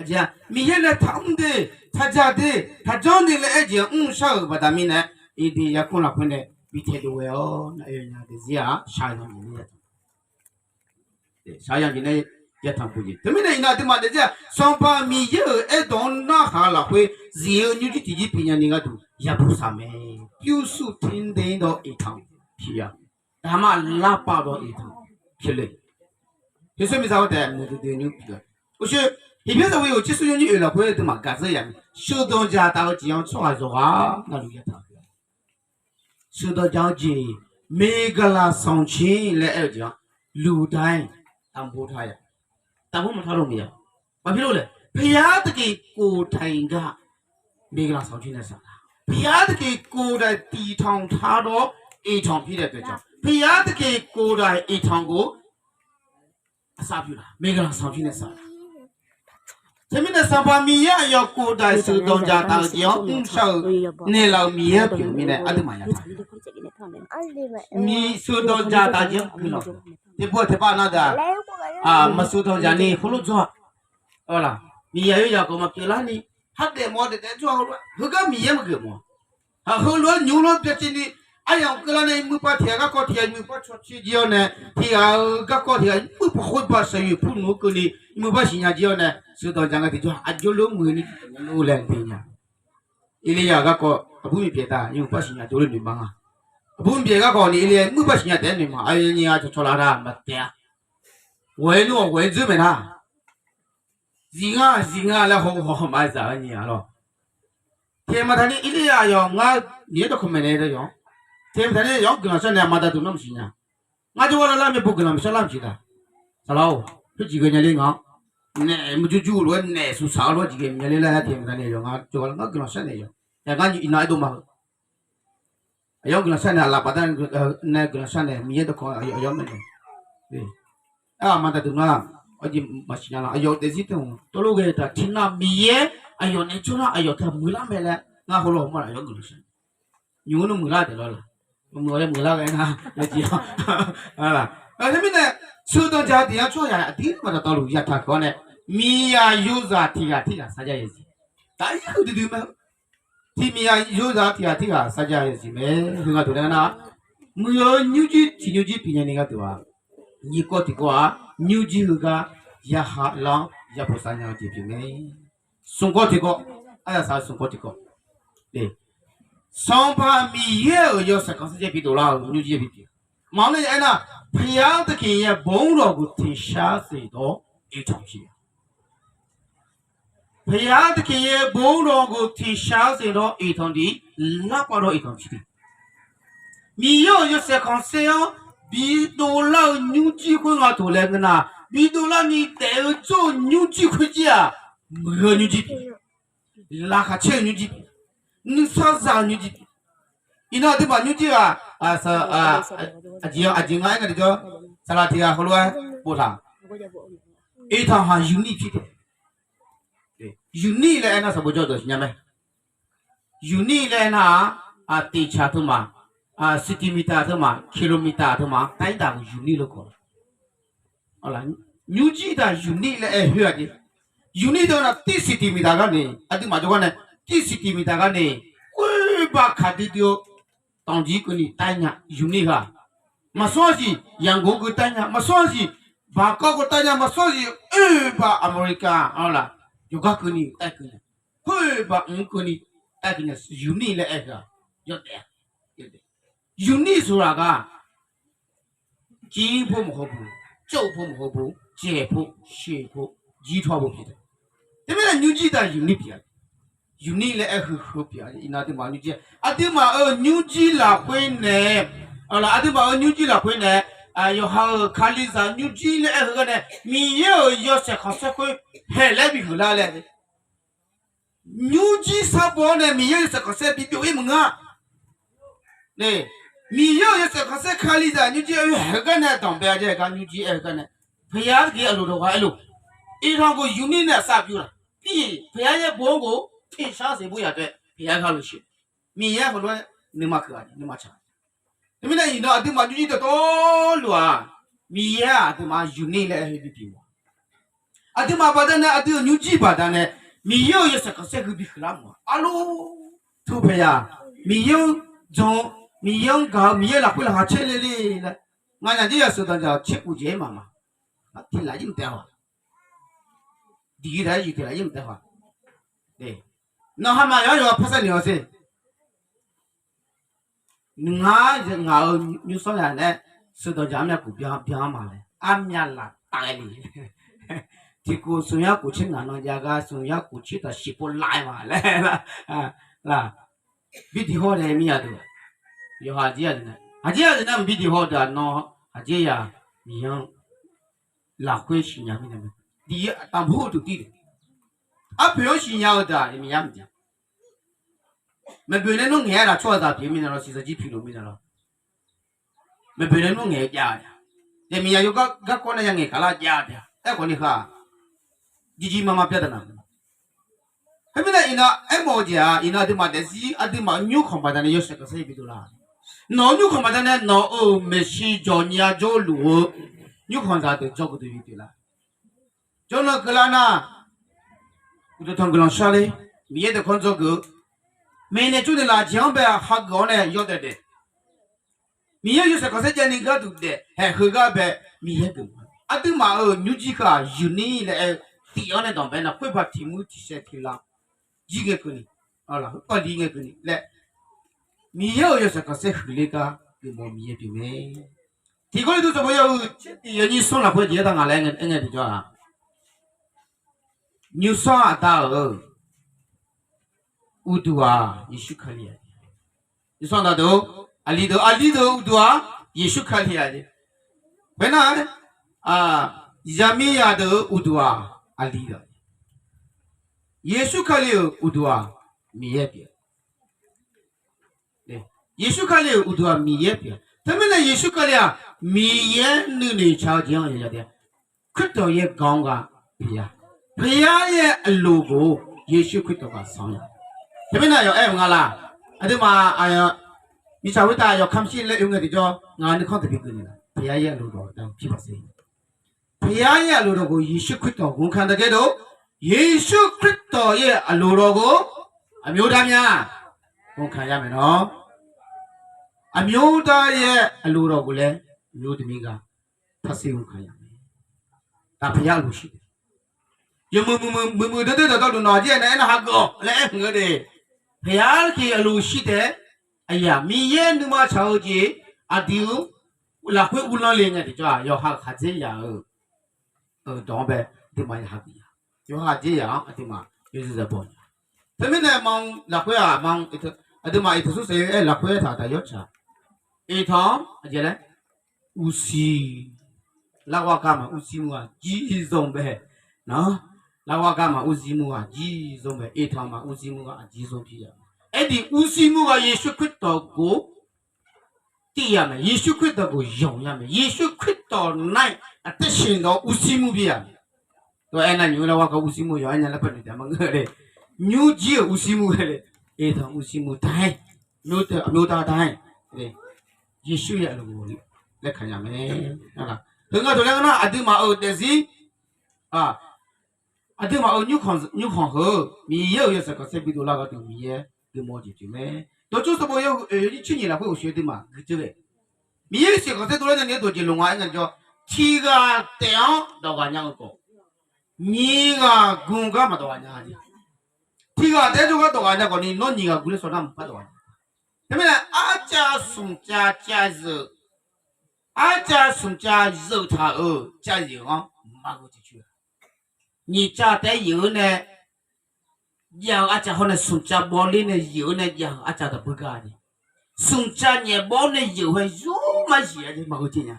Aqjeq-aq, Miqyaer nae taqmr de, taqjaq de, taqjanr de laer aer jeq-anr mrshar-euq baqda mirnae, Eqdeq yarkmr lafkhoer nae bi taedov ghae-awr nar, aqdaq zir-aq shaqzanq jeq nae ya teumirnae iqnan aqduimaf daefzir-aq, Sanqpaq Miqyaer-euq aerdawq-anr narhaq-eu lafkhoer zif-eu nymrjir tiqjir pyeufnya ni gharduq yabof saq mae. ပြုစုထိန်းသိမ်းသော အိမ်ထောင်ဖြစ်ရမယ်. ဒါမှ လပတဲ့ အိမ်ထောင်ဖြစ်လိမ့်မယ်. ဟေး ဆွေမျိုးသား ဟုတ်တယ် မူတူတူ ညူ ပြော Heusheuq, Heqbyaer dawq-eu jeqsur yawnyir oeq lafkhoer teumaf gaqzeur yaf mae. Sheuqdanq jaq taf-eu jeq-anr tsawrhaq yawqghaq navluf yataq-eu ရှုသော်ကြောင့် ကျင်၊ မင်္ဂလာဆောင်ခြင်း laer aer-eu jeq-anr, လူတိုင်း တန်ဖိုးထားရ, တန်ဖိုးမထားလို့မရဘူး. ဘာဖြစ်လို့လဲ။ ဘုရားသခင်ကိုယ်တိုင်က မင်္ဂလာဆောင်ခြင်းနဲ့စတာ။ ဘုရားသခင်ကိုယ်တိုင်တည်ထောင်ထားသောအိမ်ထောင်ဖြစ်တဲ့အတွက်ကြောင့် ဘုရားသခင်ကိုယ်တိုင်အိမ်ထောင်ကို အစပြုတာ မင်္ဂလာဆောင်ခြင်းနဲ့စတာ။ Teumirnae Sanqpaq Miqyaer aqyawf ကိုယ်တိုင် စံတော် jaq taf-eu jeq-anr mrshar-eu naeqlaf-euq Miqyaer pyeuf-eu mirnae aqduimaf yataq. Miqyaer စံတော် jaq taf-eu jeq-anr guiqlanq. Tiqpov-eu teqpav nar daq, maqsur danq jaq ni heulof jawr-a. Miqyaer aqyawf yaqkawq maqpyeuf larni, hardaef mawf daefdaef jawr-a heulof-aer, heugar Miqyaer maqgeuf mawf-a. Heulof-aer nymr lof byacaevni, aryamq keuvlar nae iqmuiq pav tiq ghaq garkawv tiq ghaq iqmuiq pav cawq civ jir-awr nae, tiq ghaq-eu garkawv tiq ghaq iqmuiq pav khoerpav shaqyoeq pur nmr keuvni iqmuiq pav siqnya jir-awr nae, စံတော် jaq ngae tiqjawr aqjox lof muiq ni tiqjawr nya lof laer bi nya. Erlirya garkawv aqbur miqpyaeq taq iqmuiq pav siqnya jawr lof noeq ma nga. Aqbur miqpyaeq garkawv ni Erlirya iqmuiq pav siqnya taef-aer noeq ma. Aqyawf nyiq ghaq cawqcawq laf nar maqtaef-a. Ghawq-aer nmr-awq ghawq-aer dzeur maeq nar, zif nga zif nga laer haw haw maqzaq-eu nyiq ghaq lawr. Tiqghaq maqtaq ni Erlirya yawq ngar Miqyaer dawqkawq maeqnaeq-eu yawq-anr, tiqghaq maqtaq ni yawq-anr guiqlanq sharnaeq aqma da duq nar maqsiq nya. Ngar jawrgar lar lar maeqbu guiqlanq maqshar lar maqsiq taq. Saqlaq-or, khoerjeq ghae nya ler ngaq-anr, naef murjur jur-eu lof-aer naef suqsaq-eu lof-aer jeq ghae nya ler laer tiqghaq maqtaq ni yawq ngar jawrgar lar ngar guiqlanq sharnaeq yawq. Yaq ngar iqnan aerdov ma-eu Aqyawf-anr guiqlanq sharnaeq aqlaf baqda nae guiqlanq sharnaeq Miqyaer dawqkawq aqyawf maeqnaeq. Aer-aq maqdaq deuq nar, aqjeq maqsiq nya la. Aqyawf-eu daefzir teu-anr tawvlof ghae taq tiqnan Miqyaer aqyawf nae jawrnar aqyawf teu muiqlar mae laer ngar heulof-aer mawr laf aqyawf-anr guiqlanq sharnaeq. Nymq-mr muiqlar taef lawr laq. Muiq-awr laer muiqlar ghae nar, teumirnae စံတော် jaq tiq yar tsawrhaq aqdir maqdaq tawvluf yataq kawv-awr nae, miqyaq yozaq tiq ghaq tirghaq sarjax yawzif. Taf-ir huiqdui dui mae. Tiq miqyaq yozaq tiq ghaq tirghaq sarjax yawzif mae. Heu nga deuq laer nar, muiq-eu nymrjir tiq nymrjir pyeuf nya ni gharduq-aq, nyiq kawv tiq kawv-aq, nymrjir heugar yaha lar-awr yapoq sav nya-eu jeq pyeuf mae. Smq kawv tiq kawv, aryaq saq-eu smq kawv tiq kawv. Sanqpaq Miqyaer-euq yawshaef khanqsaer jaev bidov lar-euq nymrjir bipyeuf. Maqngeur nar aernar, ဘုရားသခင်ရဲ့ဘုန်းတော်ကိုထင်ရှားစေသောအိမ်ထောင်ဖြစ်တယ်။ ဘုရားသခင်ရဲ့ဘုန်းတော်ကိုထင်ရှားစေသောအိမ်ထောင်သည် လပ်ပါသောအိမ်ထောင်ဖြစ်တယ်. Miqyaer-euq yawshaef khanqsaer-anr bidov lar-eu nymrjir khoer nga tof laer ngeur nar, bidov larni daef-eu jawr-eu nymrjir khoerjir-aq, muiq-eu nymrjir pyeuf, laqkhaq caer-eu nymrjir pyeuf, nuisar za-eu nymrjir pyeuf. Iqnan aqduimaf nymrjir ghaq, aqjeq aqjeq nga aernar tiqjawr, saqlaq tiq ghaq heulof-aer boftaq, iqtaq haq unique ဖြစ်တယ်. Unique laer aernar sanqbof jawr dawq siqnya mae. Unique laer aernar-aq, tiqcaq teumaf, centimeter teumaf, kilometer teumaf-anr tair daq-euq unique laer khawf, nymrjir taq unique laer aer khoer-aq jeq. Unique teu nar tir centimeter gar ni aqduimaf jawrgar nae tir centimeter gar ni khoerbav kaqdui dui-eu tanqjir keuvni tair nya unique heu-aq. Maqsawr-a siq Yangon keuv tair nya, maqsawr-a siq Bangkok keuv tair nya, maqsawr-a siq oerbav America-anr laf yawqgar keuvni tair keuv nya, khoerbav mq keuvni tair keuv nya unique laer aer heu-aq, yawdaef-a. Unique ဆိုတာက ကျဉ်းဖို့မဟုတ်ဘူး, ကျုပ်ဖို့မဟုတ်ဘူး, ကျယ်ဖို့, ရှည်ဖို့, ကြီးထွားဖို့ဖြစ်တယ်. Teumirnae nymrjir taq unique pyeuf-a. Unique laer aer heu heu pyeuf-a. Iqnan aqduimaf nymrjir, aqduimaf-euq nymrjir lafkhoer nae, aqduimaf-euq nymrjir lafkhoer nae, yawqha-euq Kalizaq nymrjir laer aer heu gar nae Miqyaer-euq yawshaef khanqsaer khoer haeq laer bihuiq lar laer Nymrjir sharbaw-awr nae Miqyaer-euq yawshaef khanqsaer bibyov-ir maqngeur-a. Miqyaer-euq yawshaef khanqsaer Kalizaq nymrjir aer-eu haeq-eu gar nae danqbae-a jeq gar nymrjir aer-eu gar nae, ဘုရားသခင်အလိုတော်က အဲ့လို, အိမ်ထောင်ကို ယူနစ်နဲ့ အစပြုတာ, ပြီးရင် ဘုရားရဲ့ဘုန်းကို ထင်ရှားစေဖို့ရာအတွက် ဘုရားက လုပ်ခြင်း, Miqyaer heulof-aer nuima keuq-a, nuima tsaq. Teumirnae iqnan aqduimaf nymrjir dawqtawvluf-aq, Miqyaer-aq aqduimaf-anr ယူနစ် laer aer-eu bipyeuf-a. Aqduimaf baqdanae aqdui-euq nymrjir baqdanae Miqyaer-euq yawshaef khanqsaer heu bihuiq lar mawf-a. Arlor, ထူးပယ, Miqyaer-anr jan-eu, Miqyaer-anr gaq-eu, Miqyaer lafkhoer laqkhaq caer le le laer, nganyaf jir yasheuq danqdzaq-awq tserkhof jeq-aer maqma. Tiq laf-ir mqtaef haw, diqgir taq-aer yuif tiq laf-ir mqtaef haw. Nawq hamaf yawqhar yawqha parsar noeq-awq sher. Ngar ngaq-euq nymrsanr yaq nae sheuqdanq jaq armyav kuf byan byan-anr ma laer armyav laf taf-aer le. Tiqkhof smq yar khof tser ngaq nan jav gar smq yar khof tser taq shiq pov laf-aer ma laer. Laq, bi diq hawr nae mir-a deuq, yawqha jir-a deuq nae Aqjeq-aq, nar mqbir diq haw-eu deuq-aq, nawr aqjeq-aq, Miqyaer-anr lafkhoer siqnya mirnae mae. Diq-ir aqda mhur-eu duqdir deuq, arpoeq-anr siqnya-eu deuq-aq, Miqyaer maqjav. Maeqboeq nae nmr ngaeq-aer laf tsawrhaqzaq pyeuf-eu mirnae lawr, siqzaq jir pyeuf luf mirnae lawr. Maeqboeq nae nmr ngaeq-eu jav-a. Daef Miqyaer yawgar garkawv nae yangaeq kaqlar jav-a taef-a. Aerkhawf ni heu-aq, jirjir marmar byaerdaq naq. Khoermirnae iqnan aermawf-eu jeq-aq, iqnan aqduimaf daefzir aqduimaf-euq nymrkhanq baqdanae yawshaef khanqsaer bidov lar. Nawq-euq nymrkhanq baqdanae nawq-euq maeqshi jawq nya jawrluf-eu nymrkhanqzaq deuq jawrgeuf deuq bipyeuf lar. Jawrnan keuvlar nar, uqduq tanq guiqlanq sharler. Miqyaer deuq khanr dzawgeuf-eu maeqnaeq tsovnaeq laf jeq-anr bae hageuf-awr nae yawdaef daef. Miqyaer yawshaef khanqsaer javni gharduq daef haeq heugar bae Miqyaer geuf ma. Aqduimaf-euq nymrjir heu-aq yuqnir laer aer-eu tif-anr nae danqbae nar khoerba tiq muir tiq shaev tiq lar jir ngae keuvni, lafkhoer pavli ngae keuvni laer Miqyaer-euq yawshaef khanqsaer huiqler gar geufmawf Miqyaer pyeuf mae. Tiq Gawrliqtu sanqbof yawhuiq tser tiq yawnyir smr lafkhoer jeq aer taq ngaq laer aer ngae tiqjawr-aq, nymrsanr aqda-euq uqduq-aq Yeqsur Kali-a. Nymrsanr aqda deuq-or, aqli deuq, aqli deuq-euq uqduq-aq Yeqsur Kali-a jeq. Khoernar-aer, zaqmiqzaq deuq-euq uqduq-aq aqli deuq, Yeqsur Kali-euq uqduq-aq Miqyaer pyeuf. Yeqsur Kali-euq uqduq-aq Miqyaer pyeuf. Teumirnae Yeqsur Kali-aq Miqyaer nuinoeq tsaq-eu jeq-anr yaya taef-a. Khoerdawq yaer gaq-anr ghaq pyeuf-a. Paqyar yaer aqloq ghof-eu Yeqsur Khoerdawq ghaq sanq-a. Teumirnae aqyawf aer-eu nga laq, aqduimaf mirtsaq khoertav yawkam shir laer oe ngae tiqjawr ngaq nuikhanr taqbi geuf ni laq, paqyar yaer aqloq dawq-eu tav pir paqser Paqyar yaer aqloq dawq ghof Yeqsur Khoerdawq ghof-anr ka daqgaer dov. Yeqsur Khoerdawq yaer aqloq dawq ghof aqmyov dar mya ghof-anr ka ya maeqnan. Aqmyov dar yaer aqloq dawq ghof laer aqmyov taqmir ga taqsir ghof-anr ka ya mae. Taq paqyar aqloq shir taef. Yawmuiq muiqmuiq dawrdawr dawqtawvluf nawq-aq jir-aer nae aernar hageuf-awq laer aer hmq-eu de. Paqyar tiq aqloq shir taef-aer aqyuif-aq Miqyaer nuima tsaq-eu jeq aqdui-anr lafkhoer uvlanr le ngae tiqjawr-aq yawqha-euq khaqdzerzaq-euq dawq-anr bae aqduimaf ya hageuf nya. Yawqha khaqdzerzaq-anr aqduimaf yawzeu zaq baw nya. Teumirnae ma lafkhoer-aq ma aqduimaf iqtaq smr saef-aer lafkhoer aertaq-euq taq yawtsaq iqtaq-anr aqjeq laer uqsiq lar ghaq gar maq uqsiq mr ghaq jir zanr bae. Nar lar ghaq gar maq uqsiq mr ghaq jir zanr bae, iqtaq maq uqsiq mr ghaq aqjir zanr pir ya. Aerdiq uqsiq mr ghaq Yeqsur Khoerdawq ghof tir ya mae. Yeqsur Khoerdawq ghof yanq ya mae. Yeqsur Khoerdawq nar-aq aqtaer siqnawq uqsiq mr pir ya. Dawq aernar nymq-eu lar ghaq gar uqsiq mr yawq aernya lar paq noeq taef maqngeur le. Nymrjir-euq uqsiq mr ghae le. Iqtaq uqsiq mr taq-aer, aqmyov dar taq-aer, Yeqsur ya laer kaq nya mae. Heu nga dawq laer nar aqduimaf-euq daefzir aqduimaf-euq nymrkhanq heu-eu Miqyaer-euq yawshaef khanqsaer bidov lar gharduq Miqyaer geufmawf-eu jeq pyeuf mae. Dawqtsuif sanqbof yawhuiq oeq yawnyir tser nyiq lafkhoer uqshoe aqduimaf guiqdzer ghae. Miqyaer-euq siq khanqsaer dovlar nae ni-eu dawq jeq loq nga aer ngae tiqjawr, tiq ghaq taef-anr dawq ghaq nya-eu khawf, nyiq ghaq gu gar maqdawq ghaq nya jeq. Tiq ghaq taef-aer jawrgar dawq ghaq nya khawf ni nawr nyiq ghaq gu laer sawv nar maqpar dawq ghaq nya. Teumirnae arcav smqcav cav zeuq, arcav smqcav zeuq taq-euq cav zeuq-anr maqghoe tiqcoer-a. Nyiq cav taef-aer yeuf-eu nae jav-eu arcav hawr nae smqcav bawler nae yeuf-eu nae jav-euq arcav dawq beugar ni, smqcav nyaef bawr nae yeuf-eu hae yur mar zif-a jeq maqghoe tiq nya.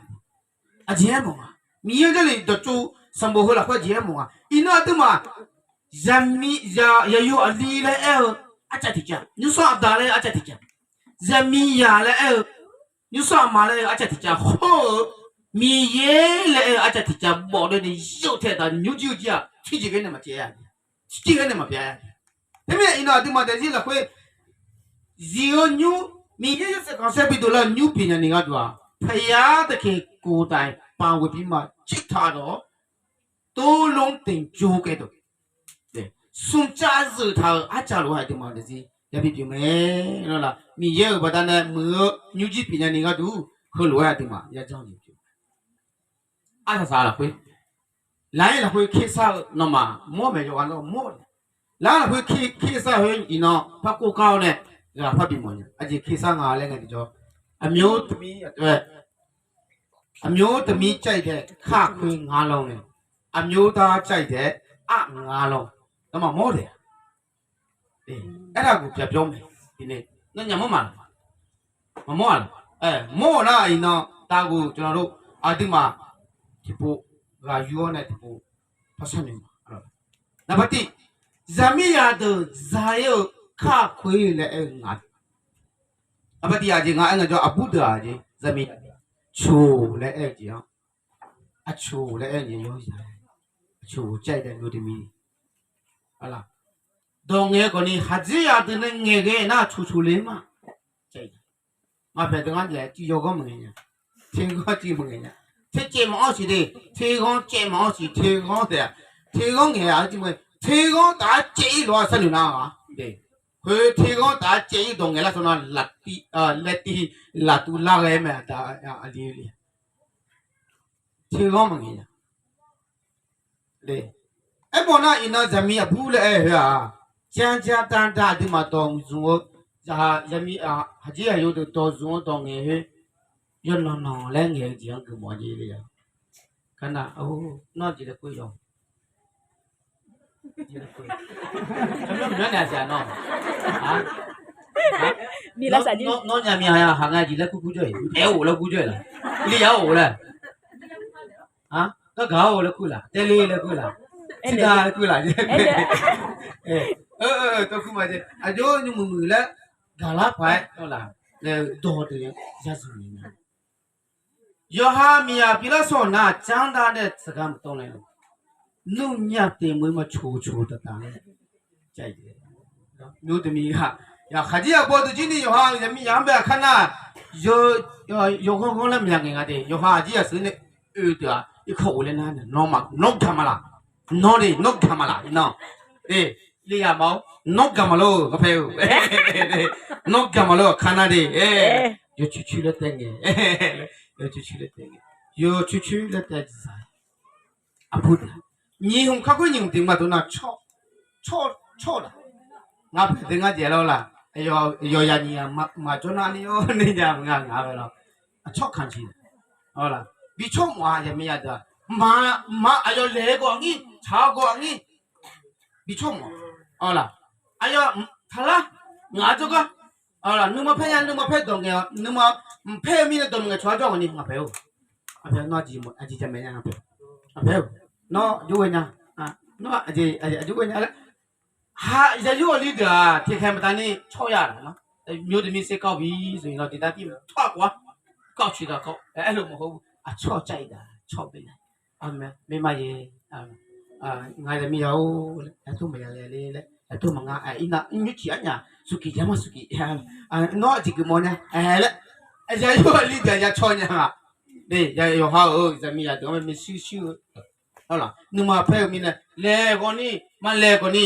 Aqjeq aermawf nga, Miqyaer-anr jarlif dawqtsuif sanqbof heu lafkhoer jeq aermawf nga. Iqnan aqduimaf zaqmiq zaq yaqyo aqli laer aer-eu arcav tiq cav, nymrsanr aqda laer arcav tiq cav, zaqmiqzaq laer aer-eu nymrsanr aqma laer aer-eu arcav tiq cav hawr-eu Miqyaer laer aer-eu arcav tiq cav bawf nae ni yawtaeq taq nymrjir-eu jir-aq tiqjeq ghae nae maqcaev-a. Tiqjeq ghae nae maqpyav-a. Teumirnae iqnan aqduimaf daefzir lafkhoer zif-eu nymr, Miqyaer yawshaef khanqsaer bidov lar-eu nymr pyeuf nya ni gharduq-aq, paqyar taqkeq kof taf-iq pav ghoe bi ma tser taq dawq-awr, tov lmr teq jov kaev dawq, smqcav zeuq taq-euq arcav lof-aer aqduimaf daefzir yabi pyeuf mae. Lawr laq, Miqyaer-euq baqdanae muiq-eu nymrjir pyeuf nya ni gharduq, heulof-aer aqduimaf yajanr jeq pyeuf. Arsaq saq lafkhoer, laf-aer lafkhoer kersar-eu nawmaf mawr maeq yawqghaq nawr mawr-eu, laf-aer lafkhoer kersar-eu iqnan par kov kar-awr nae ghaq par bimawf nya. Aqjeq kersar nga laer ngae tiqjawr, aqmyov taqmir aqdui-aer aqmyov taqmir cav-iq taef kar khoer nga lawr ngae, aqmyov dar cav-iq taef-aer aq nga lawr, nawmaf mawr taef-a. Aertaq guf pyaq pyawr mae. Nawnyaf mawr ma, maqmawr-aq laq. Mawr-eu nar iqnan taqghof cawqnan lor, aqduimaf tiqpov ghaq yur-awr nae tiqpov parsar noeq ma. Naqbatiq, zaqmiqzaq deuq za-ir-eu kar khoer laer aer-eu nga. Naqbatiq aqjeq nga aer ngae jawr aqbur deuq-aq jeq zaqmiqzaq coq laer aer-eu jeq-anr, aqcoq laer aer-eu jeq yawr za, aqcoq caev daef nodmi Dawq ngaeq-eu khawfni khaqdzerzaq deuq nae ngaeqghae nar coqcoq le ma. Ngaqpaeq deuq ngar jaeq-aer cuiv yawghanr maqngaeq nya. Terghanr cuiv maqngaeq nya. Tercaev maqanr siq de. Terghanr caev maqanr siq terghanr taef-a. Terghanr ngaeq-a cuiv mae. Terghanr taf-aer caev-ir lof-aer sharnoeq nar-a. Khoer terghanr taf-aer caev-ir dawq ngaeq lar sawr nar, laetiv laftuv lar ghae mae aqda aqli le. Terghanr maqngaeq nya. Aermawf nar iqnan zaqmiq aqbur laer aer-eu khoer-aq, janjar darda aqduimaf dawq zmq-eu, zaqmiq haqdzer aqyawf deuq dawq zmq-eu dawq ngaeq khoer, yawqnan nan laer ngaeq-eu jeq-anr geufmawf-a jeq le-a. Kar nar, nawr jeq laer kur yawq. Nawr nya miqha ya haq nga jeq laer kur kur jawr-iq, aer-or laer kur jawr-iq la. Li ya-or laer. Gargaq-or laer kur laf, taerler laer kur laf, tiqgar laer kur laf. Tawr kur ma jeq aqjox nymr muiq muiq laer gaqlar paq-aer laf, dawq deuq ya zmq ni nya. Yawqha miqyaq pyeuflar sawq nar-aq, janr dar nae tsaqgar maqtawv nae, nymr nya teq meuq-eu ma coqcoq taqtaq nae, nymr deuq miqghaq, yaq khaqdzerzaq baw deuq jir ni yawqha-euq zaqmiqzaq-anr bae aqkar nar, yawghanr ghanr laer maqya ngaeq nga de. Yawqha aqdzerzaq seuq nae oe deuq-aq irkanr of laer nar-aq, nawr gaq ma laf. Nawr de, nawr gaq ma laf iqnan. Leyaq ma-awr nawr gaq ma lor-eu garpae-eu, nawr gaq ma lor-eu aqkar nar de. Yawcoer coer laer tae ngae, yawcoer coer laer tae ngae, yawcoer coer laer tae zaq. Aqbur deuq, nyiq hmq kakhoer nyiq hmq tiq ma dov nar, tsawr laf. Ngar paeq deuq ngar jeq lawr laf. Yawqyaq nyiq ghaq maqjawr nar ni-awr ni ja nga ngaq-a bae lawr. Aqcawq kanq jeq, bi tsawrmawf-a yaqmiqzaq deuq-aq, mqmaq aqyawf laeq-eu gawq aqnyir, tsaq-eu gawq aqnyir, bi tsawrmawf-a laf. Aqyawf taqlar, ngaq-a jawrgar, nuima paer nya nuima paer dawq ngaeq-awq, nuima mqpaer-eu mirnae dawq maqngaeq tsawq-a jawr ghawqni ngaq paeq-or. Aqpaeq nawr aqjeq jamaeq nya nga paeq. Aqpaeq-or, nawr aqjox ghae nya, nawr aqjeq aqjox ghae nya laer. Haq yayur aqli deuq-aq tiqkhaeq baqdanae tsawrya laf nar, nymr deuq mirtser kawv bi zmq-ir lar tiqdav tir tsawrya khof-ar, kawv ciq daq kawv aerlof maqhaw, aqcawq cav-iq daq tsawr bae nya. Mirma yae, ngaq zaqmiqzaq-or, aertur maqya le laer, aertur maqnga, irnav mrnymr ciq arnyaf suqkiq ja ma suqkiq, nawr aqjeq geufmawf nya laer, yayur aqli deuq ya tsawrnya-a. Yawqha-euq zaqmiqzaq deuq-anr maershuir shuir-eu nuima paer-eu mirnae laeq ghawqni, maqlaeq ghawqni,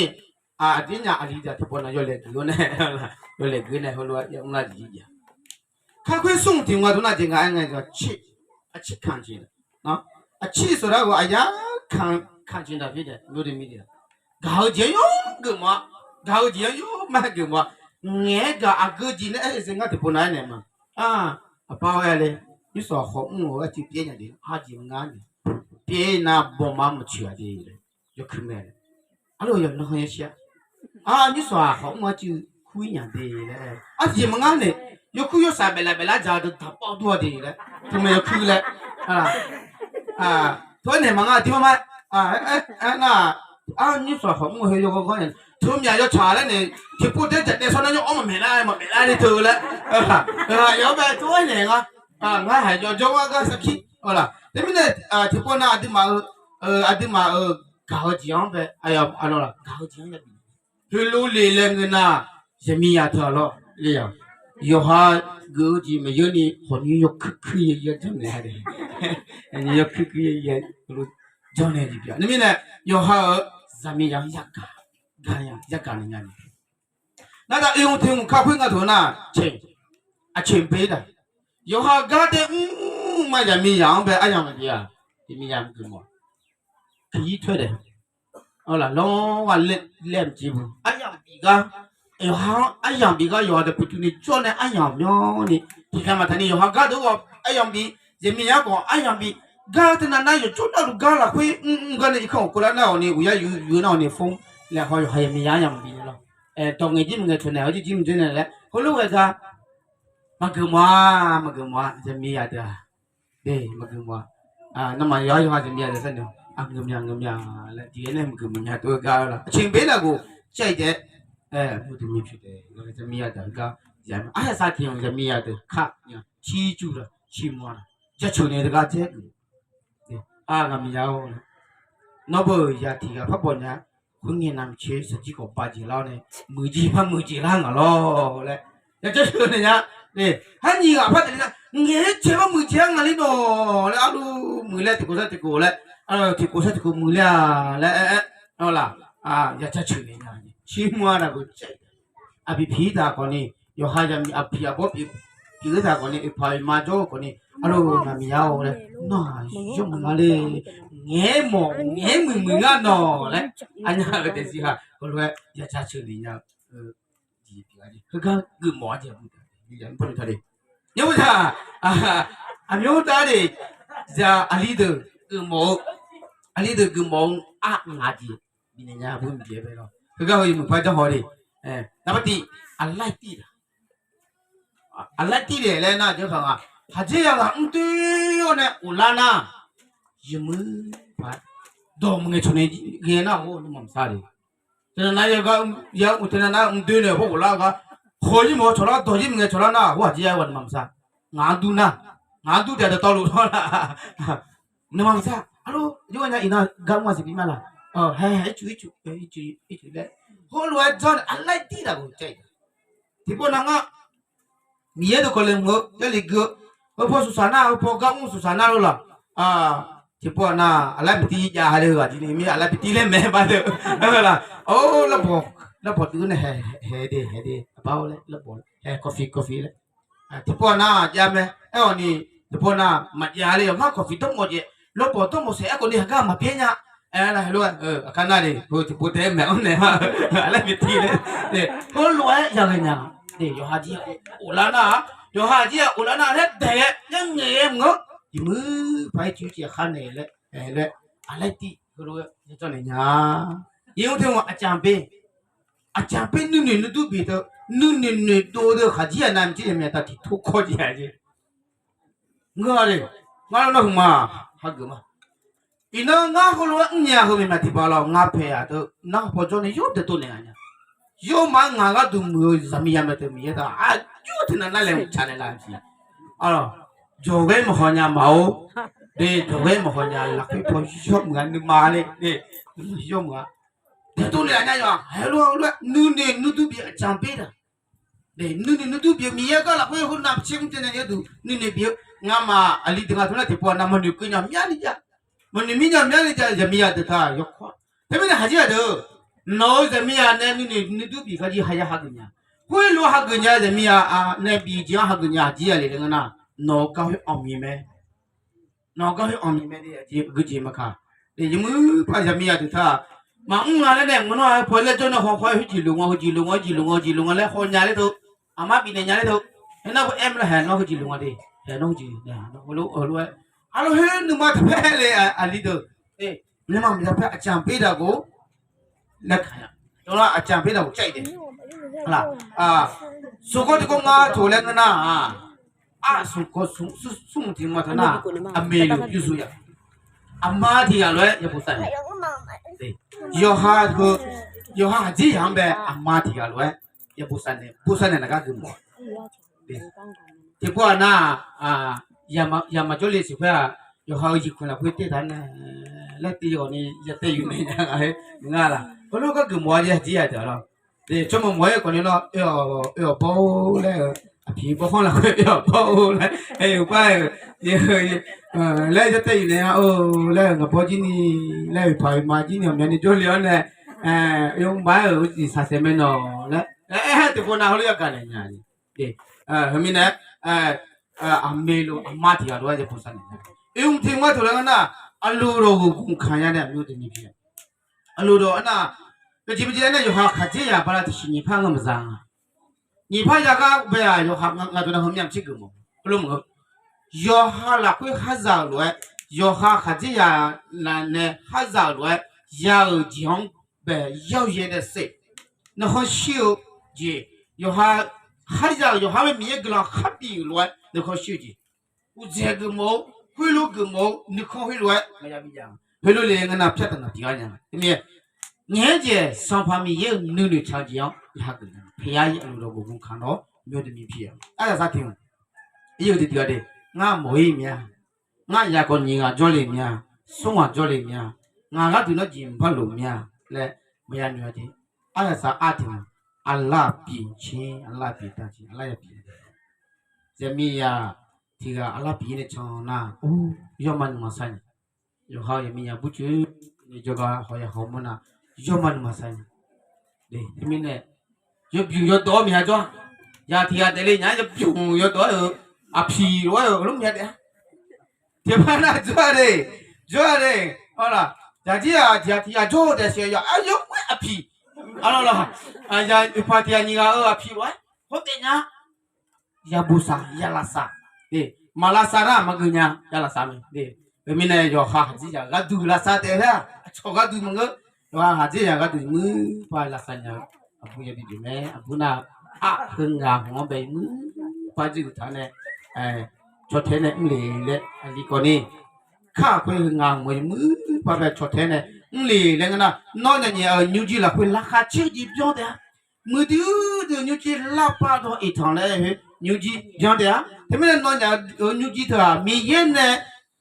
aqdirnyaf aqli deuq tiqpawf nav yawlaeq geuf-awr nae, yawlaeq geuf nae heulof-aer yamr lar jeq jir jav. Kakhoer smr tiq nga dov nar jeq ngaq aer ngae, aqcir kanq jeq, aqcir sawqdar ghawq aqyar kanq jeq daq pir dae nymr deuq mirdae, gaq-eu jeq-anr yawr geufmawf-a, gaq-eu jeq-anr yawr mar geufmawf-a. Ngaeq-aer gaq aqgeu jeq nae aer-eu ngar tiqpawf nav aernaeq ma. Aqpar-aer le, nymrshawq khawf mr-eu arcuiv pyaer nya de, ha jeq maqnga nae, pyaer nar bawma maqcoeq-aq de, yawkuir mae. Arlawq yawqnan-anr yashir-a, nymrshawq-aq khawf mr-eu arcuiv kur-ir nya de laer, arjeq maqnga nae, yawkuir yawshaq baeflaf baeflar dzaq-eu deuq daq pawv dur-a de laer, teumae yawkuir laer, tov-aer naeq maqnga-a tiqpawf ma. Aernar-aq, nymrshawq khawf mr-eu heu yawghanr ghanr-a, teumyaq yawtsaq laer nae, tiqpov daer dzaq daef shawr nar yawr-awr maqmaeq lar maqmaeq lar ni teu laer, yawr bae tov-aer naeq nga. Ngar haiq jawrjawr-aer gar sarkir-a laq. Teumirnae tiqpov nav aqduimaf-euq, aqduimaf-euq gaq-eu jeq-anr bae, gaq-eu jeq-anr ya bif, heulof le laer ngeur nar, zaqmiqzaq teu-aq lawr le-aq, yawqha geuf-eu jeq maqyeur ni khawf ni yawkuir kuir yaer janrnaeq-a de. Yawkuir kuir yaer janrnaeq jeq pyeuf-a. Teumirnae yawqha-euq zaqmiqzaq-anr yagaq, gaq-a yagaq naeq nya ni. Narhaq oe hmq teq hmq kakhoer nga taq-eu nar, aqceq bae-ir daq. Yawqha gar tae mr ma zaqmiqzaq-anr bae aryamq maqjeq-aq, zaqmiqzaq maqgeuf mawf. Tiq yir toer daef, lawrghaq laer maqjeq bu, aryamq bif gar, yawqha-anr aryamq bif gar yawqha deuq puqtuv ni jawr nae aryamq myanr ni, tiqkhaeq maqtaq ni yawqha gar deuq-anr aryamq bif, zaqmiqzaq-anr khawf aryamq bif, gar teunav nar yawqjawr navluf gar lafkhoer mr mr gar nae irkanr ghawqkhof lar nar-awq ni uqyar yuif yuif nar-awq ni fmr laeqhaw yawqha zaqmiqzaq aryamq bif naeq lawr. Dawq ngaeq jir maqngaeq teunaeq-awr jir jir maqjir naeq laer heulof ghae gar Maqgeuf mawf-a, maqgeuf mawf-a, zaqmiqzaq deuq-aq. De, maqgeuf mawf-a. Nawmaf yawqha yawqha zaqmiqzaq deuq sharnoeq, aqgeu mya ngeur mya laer tiqghae nae maqgeuf mawf nya tov-eu gar-eu la. Aqcawq beunar ghof shar-iq taef-aer, zaqmiqzaq deuq-eu gar, arhaq sar tiq-anr zaqmiqzaq deuq kar nya shir jur la shir mawr la, jaceuq naeq teugar dzaer geuf. Aq, ngaq miqya-or, nawr beu ya tiq ghaq par bawq nya, khoerngae navmaqtser shaqjir khawf ba jeq lar-awr nae, muiqjeq par muiqjeq lar ngaq lawr laer, ya jaceuq naeq nya. Har nyiq ghaq par taef nar, ngaeq-aer cae par muiqjeq-ar ngaq li nawq laer, arlu muiq laer tiqkov sar tiqkov laer, tiqkov sar tiqkov muiq laer-a laer aer-aer, laq, ya jaceuq naeq nya. Shir mawr-a navbeu cae Aqpiq piq-ir taq khawfni, yawqha yaqmiq aqpiq aqbawr pyeuf-ir taq khawfni, oeqpaq oeqma jawr-eu khawfni, arlu ngaq miqya-or laer, nawr-aq yawmuiq nga le, ngaeq-aer mawf ngaeq-aer muiqmuiq ngar nawq laer, arnya-eu daefzir ha heulof-aer ya jaceuq naeq nya-eu, heugar geufmawf-a jeq Nymr taq, aqmyanr taq de, zaq aqli deuq geufmawf-eu, aqli deuq geufmawf-eu arnaq jeq bifnaeq nya bur mqjeq bae lawr. Heugar heu yawmuiq par janr haw de. Naqbar tiv, aqlaer tiv-a, aqlaer tiv daef laer nar janr paq nga, haqdzer ya ghaq mrdoer-awr nae ghoflar nar, yawmuiq paq dawq maqngaeq cawq nae ghae nar-aq, nmr maqsar de. Teunav nar ya, teunav nar mrdoer nae hawr ghoflar gar, khawq-ir mawf-eu cawqlar dawq-ir maqngaeq cawqlar nar-aq, hawr haqdzer ya ghaq nmr maqsar. Ngaq-anr dur nar, ngaq-anr dur taef dawqtawvluf nar laq, nmr maqsar. Arlu jawrgar nya iqnan gar mr-a siqbi ma laq. Hae, ircuf ircuf, ircuf ircuf laer, heulof-aer janr nae aqlaer tiv taq ghof cae-iq. Tiqpov nav ngar, Miqyaer dawqkawq laeqhmq-eu Jarlif gui-eu, heupaw suqsaq nar, heupaw gar mr suqsaq nar lor laq. Tiqpov nav aqlaer bi tiv jav ha le-eu ghaq jir ni mir aqlaer bi tiv laer maeq ba deuq laq. Or, larbawq, larbawq deuv nae hae, hae de hae de aqbar-or laer larbawq hae coffee coffee laer. Tiqpov nav jav mae aer-awq ni, tiqpov nav maqjav le-awq ngar coffee dawrmawf jaev, larbawq dawrmawf saef aerkhawf ni haqgar maqbyaer nya. Aer nar heulof-aer aqkar nar le, heu tiqpov taef-aer maeq-anr naeq ma-eu, aqlaer bi tiv laer. Heulof-aer yaghae nya. Yawqha jir ghoflar nar-aq, yawqha jir-aq ghoflar nar laer daeq-aer yar ngaeq-aer mq-anr, yawmuiq paq-aer cuiv tiq khar naeq laer, laer, aqlaer tiv heulof-aer janr naeq nya. Yawmr teu-aq aqcaf ber, aqcaf ber nuinoeq nuidur bif teu, nuinoeq noeqdov deuq khaqdzer-aq navmaqtser yaqmyaq taq tiqtor kawr jav-a jeq. Ngeur-a le, ngar lawr nar hmq ma, hageuf ma. Iqnan ngar heulof-aer mrnya heu maeqma tiqpav lawr ngar paeq-aq deuq nar paw jawr nae yawr daeqtov naeq-a nya. Yawrma-aer ngaq gharduq muiq-eu zaqmiqzaq mae teu Miqyaer taq aqjox teunav nar laeqhmq tsaq naeq laf-eu jeq. Jawqghaer maqhaw nya ma-or, de jawqghaer maqhaw nya lafkhoer paw yawr meuq-a nuima le, yawr meuq-a. Daeqtov naeq-a nya yawq-aq heulof-aer nuinoeq nuidur bif aqcaf ber taq. Nuinoeq nuidur bif-eu Miqyaer gar lafkhoer heu navmaqtser mr teu nae yawduq nuinoeq bif-eu ngamaf aqli deuq nga teu nar tiqpov-aq navmaqnoeq keuv nya myanr ni jav. Maqnoeq mir nya myanr ni jav zaqmiqzaq deuq taq yawkawr-a. Teumirnae haqjir-aq deuq, nawq-euq zaqmiqzaq nae nuinoeq nuidur bif kharjir haya hageuf nya. Khoerlof-aer hageuf nya zaqmiqzaq nae bif jeq-anr hageuf nya haqjir-aq le laer ngeur nar, nawq-euq gar khoer anqmiq mae. Nawq-euq gar khoer anqmiq mae de, aqjeq geujeq maqkaq. Yawmuiq paq zaqmiqzaq deuq taq maqmr nga laer nae mq nawr-aq paw laer jawr nae haw khawf-aer heujeq loq nga, heujeq loq nga, heujeq loq nga, heujeq loq nga laer haw nya laer teu, aqma bifnaeq nya laer teu, aernar-eu aer mr laer haeq nawr heujeq loq nga de, haeq nawr heujeq loq-aer, arlawr khoer nuima taqpaer le aqli deuq, nuima maqya paer aqcaf ber daq gor laer kaq nya. Yawlar aqcaf ber daq gor caev de. Smq kawv tiqkawv nga toq laer ngeur nar-aq, aq, smq kawv smr, smq tiq nga teu nar, aqmeq loq pyurshuq ya. Aqma tiq ghaq lof-aer yabof sar naeq. Yawqha heu, yawqha haqjir yaq-anr bae aqma tiq ghaq lof-aer yabof sar naeq, bof sar naeq naq gar geufmawf. Tiqpov-aq nar, yaqmaf jawrle siq khoer-aq, yawqha-euq jeqkuq lafkhoer tae taq nae laer tiv ghawq ni ya tae yuf naeq nya nga-aer maqnga laq. Heulof gar geufmawf-a jeq haqjir ya deuq-a lawr. Tsawrmawq mawq-aer khawf ni lawr, oe-awq bawr-or laer-eu, aqpiq bawrkhanr lafkhoer oe-awq bawr-or laer, aer-eu gar-eu, laer ya tae yuf naeq nga-or laer-eu ngaq bawr jir ni, laer-eu paq-eu ma jir ni ghawqmyani jawrle-awr nae, oe-or ma-aer-euq uiq saqsaeq mae nawq laer, aer-aer tiqpov nav heulof yagaq naeq nya. Heumirnae, aqmeq lof aqma tiq ghaq lof-aer yabof sar naeq. Oe-or tiq nga toq laer ngeur nar, aqloq dawq ghoeq ghoeq kaq nya nae aqmyanluf deuq ni pi-a. Aqloq dawq-anr nar, yawjeq maqjeq-aer nar yawqha khaqdzerzaq bala tiqsiq nyiq par ngeur maqza nga. Nyiq par ya gar bae-aq yawqha nga deuq nav heumya maqtser geufmawf. Heulof maqngeur, yawqha lafkhoer kharzaq-euq lof-aer, yawqha khaqdzerzaq laf nae kharzaq-euq lof-aer, ya-euq jeq-anr bae yawyaer nae saef. Narkhanr shir-eu jeq, yawqha Khar za-euq yawqha-anr bae Miqyaer guiqlanq khar bif-euq lof-aer nuikhanr shir-eu jeq, uqdzaeq geufmawf-eu, khoerlof geufmawf-eu nuikhanr khoerlof-aer maqya bi jav-a. Heulof le ngeur nar pyar taq naq tiq ghaq nya. Teumirnae, ngaeq-aer jeq Sanqpaq Miqyaer-euq nuinoeq tsaq-eu jeq-anr hageuf-a. Pyaer-a, aqluf dawq ghof gu kaq nawr myawdui ni pi-a. Aryaq sar tiq hmq, ir-eu tiq tiq gaq de, ngar mawq-ir mya. Ngar yaqkawq nyiq ghaq jawrle mya, smr ghaq jawrle mya, ngaq gharduq nawr jeq mqpar lof mya laer maqya noeq-a jeq. Aryaq sar ar tiq hmq, aqlar-aq pyeuf caer, aqlar pyeuf ta jeq, aqlar ya pyeuf. Zaqmiqzaq tiq ghaq aqlar pyeuf-ir nae can nar, or, yawrma nuima sar nya. Yawqha-euq zaqmiqzaq burcoeni jawrgar haw ya haw mawr nar, yawrma nuima sar nya. Teumirnae, yawbyuq yawdawq-awr maqya jawr-a. Yaq tiq ghaq daefle nya-aer yawbyuq yawdawq-aer-euq aqpiq lof-aer-euq heulof maqya daef-a. Tiqpar nar jawr-a de, jawr-a de. Awr laq, yaqjir-aq tiq ghaq tiq ghaq jawr-eu daef siq yawq-aer yawr khoer aqpiq. Arlawr laq, yaq oeqpaq tiq ghaq nyiq ghaq-euq aqpiq lof-aer hawr daef nya. Ya bosav ya lavsav, maqlavsav nar maqgeuf nya, ya lavsav mae. Teumirnae yawqha haqjir yaq gharduq lavsav taef laer-aq, aqcawq gharduq maqngeur. Yawqha haqjir yaq gharduq muir par lavsav nya-eu aqbur yabi jeq mae. Aqbur nar, aq, heu ngaq hmq-anr bae muir par jir uqtaf nae caw tae nae mr le laer aqli kawv ni, kar khoer heu ngaq hmq-eu muir par bae caw tae nae mr le laer ngeur nar, nawr nyaf nyaef-euq nymrjir lafkhoer laqkhaq caer-eu jeq byan taef-a. Muiqdui dui-eu nymrjir larpar dawr iqtanq laer khoer nymrjir byan taef-a. Teumirnae nawnyaf-euq nymrjir teu-aq Miqyaer nae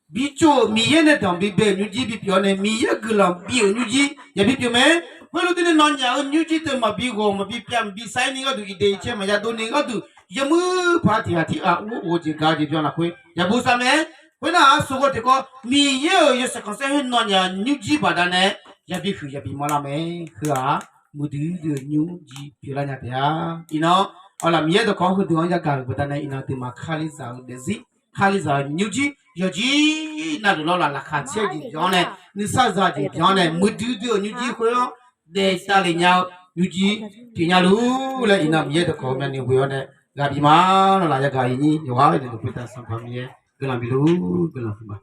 bi tsov-euq, Miqyaer nae danqbae bae-euq nymrjir bipyeuf-awr nae Miqyaer-euq guiqlanq bi-euq nymrjir yabipyeuf mae. Khoerlof durni nawnyaf-euq nymrjir teu maqbi ghawq maqbi pyav maqbi sav-ir ni gharduq, iqdeq iqcae maqya dov ni gharduq, yamuir paq tiq ghaq tirghaq ur-eu jeq gaq-eu jeq byan lafkhoer ya bosav mae. Khoernar-aq, aqsur ghawr tiqkawv Miqyaer-euq yawshaef khanqsaer khoer nawnyaf nymrjir baqdanae yabi huiq yabi mawrlar mae. Heu-aq, muiqdui dui-eu nymrjir pyeuflar nya taef-a. Iqnan, awqlaf Miqyaer dawqkawq-anr heudeuq-anr yagaq-euq baqdanae iqnan teumaf kalizaq-euq daefzir, kalizaq-euq nymrjir yawqjir navluf lawrlaf laqkhaq caer-eu jeq byan-awr nae, nuisar za jeq byan-awr nae, muiqdui dui-euq nymrjir khoer-anr daef davlef nya-eu nymrjir pyeuf nya luf laer iqnan Miqyaer dawqkawq-eu myavnuiv ghoe-awr nae ghaq bif ma. Lawrlaf yagaq iqnyir yawqghaq-eu deuq dawq khoertav Sanqpaq Miqyaer guiqlanq bif luf guiqlanq huiqma.